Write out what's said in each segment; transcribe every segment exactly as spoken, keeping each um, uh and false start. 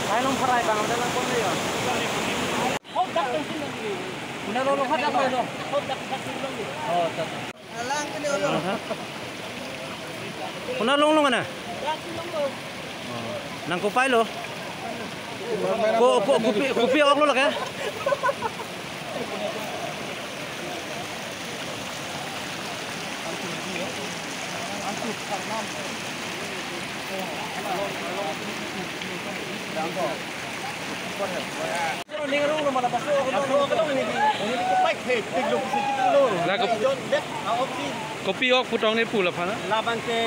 Lailong pharai bang, ada langpon le ya. Una lo lo khadak lo lo. Oh, tak. Una longlong ana? Nang kopai lo? Ko, ko, kopi, kopi ok lo lake? Nang ko- Kopi ok pu tong ne pu la phan. Labang ke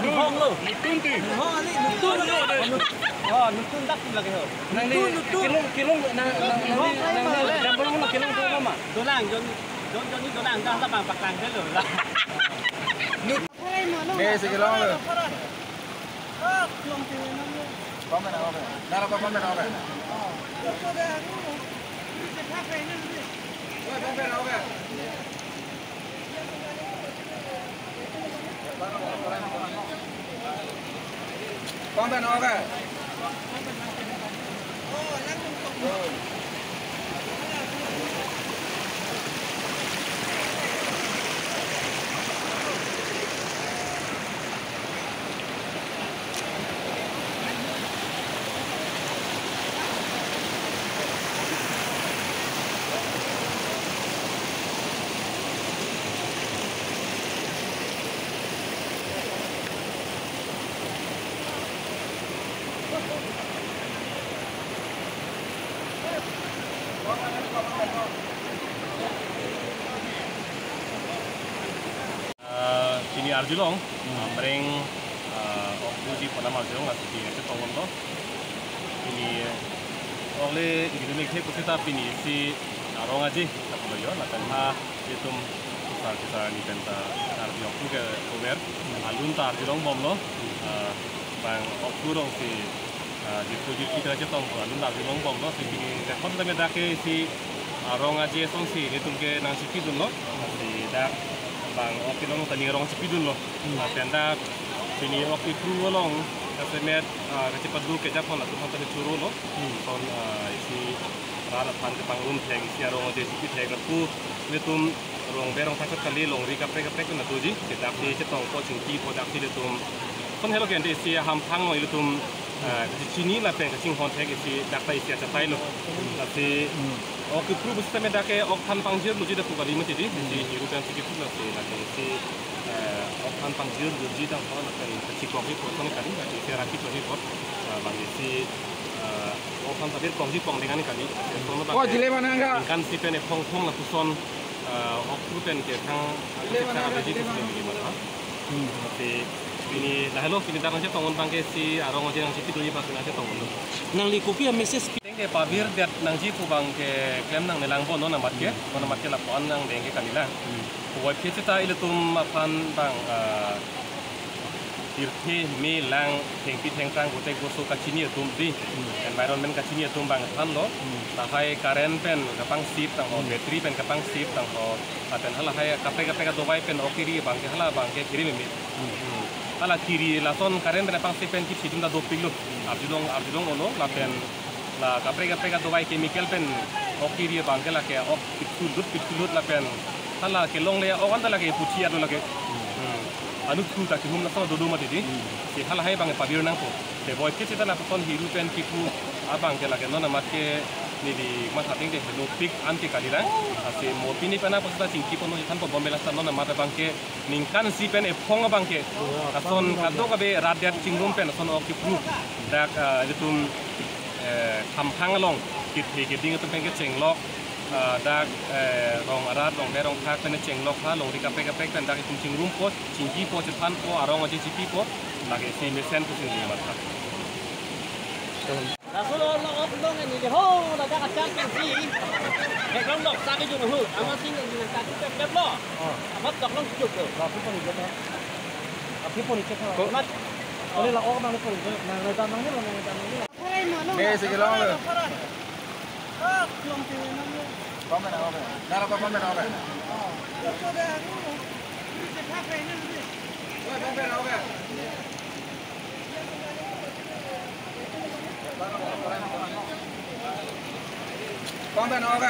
Nuhong lo. Nutun ti. Nuhong ani, nutun lo. Oh, nutun dak lagi ho. Nang ni Nutun, nutun. Kilung, kilung, nang, nang, nang ni, nang ni, jambal mo kilung tu ma. Dolang, Jon, Jon, Jon ni dolang, dah labang paklang ke lo. Ne si kilung lo. Comment okay. Nara pa comment okay. Comment okay. Ah, pini arjulong, amreng, ah, ok duji ponam arjulong, lasi pini ese tongon to. Pini, ole, ini mek the pusita pini si arong aje, tak lo yo, lapen ha, itum kusar kusar ni penta arju ok ke over, alun ta arjulong bom lo, ah, bang ok rong si, ah, jirpo jirpi ta chetong, alun ta arjulong bom lo, si pini, rekon ta me dak ke si, arong aje asonsi, itum ke nangchipidun lo. Si dak bang ok kelong ta ning arong chipidun lo. Hmm. Lapen dak pini ok kepru along kasemet, ah, kachipadu kejak pon latum aphan ta choro lo. Hmm. Son, ah, isi rat aphan kepangrum thek, isi arong aje chipi thek lapu itum rong berong thakthak kali longri kaprek kaprek na tuji. Si dak si chetongpo chingkipo dak si itum. Son helo ke ante isi hamphang lo itum. Ah, kachini lapen kachinghon thek isi dak ta isi achatai lo. Lasi ok kepru pusita me dak ke ok than pangjir loji dak pu kali mati di. Isi hiru pen si kepru lasi dak ke isi, eh, ok than pangjir loji tangho lapen kachikok di puson kali, lasi isi raki choni pot. Ah, bang isi, eh, ok than tabir kongji kong dengan kali. Lasi kong lo bang Oh, ke jile mana enggak? Ningkan si pen ephong phong lapuson, eh, ok kepru pen ke thang, Jile mana enggak? Jile mana? Hmm. Lasi pini lahelo pini dak nangchetong un bang ke si arong aje nangchipidunji bang si nangchetong un. Nangli kopi a-message pi- Tengke pavir det nangji pu bang ke klem nang nelang bon non amat ke, Hmm. bon amat ke lapuan nang deng ke kali lang. Hmm. Puvoiphit sita ilitum aphan bang, ah, tirthe me lang thengpi thengphrang gotek goso kachini atum di. Hmm. Environment kachini atum bang than lo. Hmm. Lahai current pen kapang sip tangho, Hmm. battery pen kapang sip tangho. Lapen halahai kaprek kaprek adovai pen ok kiri bang ke hala bang ke kiri meme. Hmm. Hmm. Hala kiri lason current pen pangsi pen kip situm ta dopik lo. Hmm. Arjulong, arjulong olo lapen la kaprek kaprek adovai chemical pen ok kiri bang ke lake ok pitsulut pitsulut lapen hala kelongle ok anta lake puchi ado lake. Hmm. Hmm. Anu thu ta kihum lason dodo mati di. Hmm. Si halahai bang ke pavir nangpo. Te voiphit sita lapuson hiru pen kepru abang ke lake non amat ke Neli matha ateng ke helopik an ke kalilang. Lasi mo pini pen apotsi ta chingki pon non thanpo, bom bela san non amat abang ke ningkan isi pen ephong abang ke ason kadokave rat det chingrum pen ason ok kipru. Dak, ah, itum, eh, Khamphang along kethe keding atum pen kechenglok, ah, dak, eh, rong arat, rong det, rong thak pen chenglok ha, longri kaprek kaprek pen dak itum chingrumpo, chingkipo, chethanpo, arong aje chipipo, lake isi mesen pusi neli matha. Laso lo, lo ok dong ni de ho, ladak kacang pensi. He dong dok sa kejung hu. Ama sing ni nang kaki pep pep lo. Oh. Amat dok long juk lo. Lapu pon ijat ha. Api pon ijat ha. Ko- Amat. Ole la ok nang pon ijat. Nang nang nang ni lo, nang nang ni lo. Ne si kelong lo. Kong pen ok. Nara ko kong pen ok. Kong pen ok. Kong pen ok.